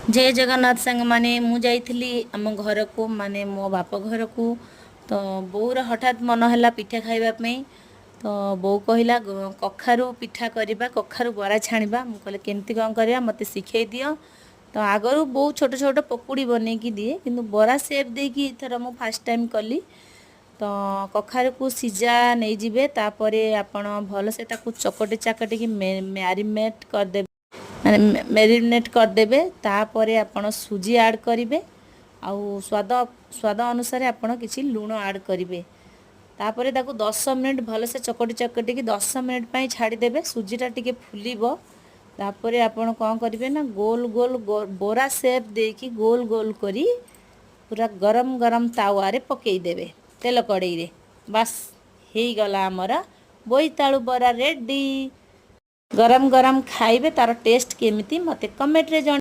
ଜୟ ଜଗନ୍ନାଥ ସାଙ୍ଗମାନେ। ମୁଁ ଯାଇଥିଲି ଆମ ଘରକୁ, ମାନେ ମୋ ବାପ ଘରକୁ। ତ ବୋଉର ହଠାତ୍ ମନ ହେଲା ପିଠା ଖାଇବା ପାଇଁ। ତ ବୋଉ କହିଲା, କଖାରୁ ପିଠା କରିବା, କଖାରୁ ବରା ଛାଣିବା। ମୁଁ କହିଲି, କେମିତି କ'ଣ କରିବା, ମୋତେ ଶିଖେଇ ଦିଅ। ତ ଆଗରୁ ବୋଉ ଛୋଟ ଛୋଟ ପକୁଡ଼ି ବନେଇକି ଦିଏ, କିନ୍ତୁ ବରା ସେପ୍ ଦେଇକି ଏଥର ମୁଁ ଫାର୍ଷ୍ଟ ଟାଇମ୍ କଲି। ତ କଖାରୁକୁ ସିଝା ନେଇଯିବେ। ତାପରେ ଆପଣ ଭଲସେ ତାକୁ ଚକଟି ଚାକଟିକି ମ୍ୟାରିନେଟ୍ କରିଦେବେ, ମାନେ ମେରିନେଟ୍ କରିଦେବେ। ତାପରେ ଆପଣ ସୁଜି ଆଡ଼୍ କରିବେ ଆଉ ସ୍ୱାଦ ଅନୁସାରେ ଆପଣ କିଛି ଲୁଣ ଆଡ଼୍ କରିବେ। ତାପରେ ତାକୁ 10 ମିନିଟ୍ ଭଲସେ ଚକଟି ଚକଟିକି 10 ମିନିଟ୍ ପାଇଁ ଛାଡ଼ିଦେବେ। ସୁଜିଟା ଟିକେ ଫୁଲିବ। ତାପରେ ଆପଣ କ'ଣ କରିବେ ନା ଗୋଲ ଗୋଲ ବରା ସେପ୍ ଦେଇକି ଗୋଲ ଗୋଲ କରି ପୁରା ଗରମ ଗରମ ତାୱାରେ ପକେଇଦେବେ ତେଲ କଡ଼େଇରେ। ବାସ୍, ହେଇଗଲା ଆମର ବୋଇତାଳୁ ବରା ରେଡ଼ି। ଗରମ ଗରମ ଖାଇବେ, ତାର ଟେଷ୍ଟ କେମିତି ମୋତେ କମେଣ୍ଟରେ ଜଣ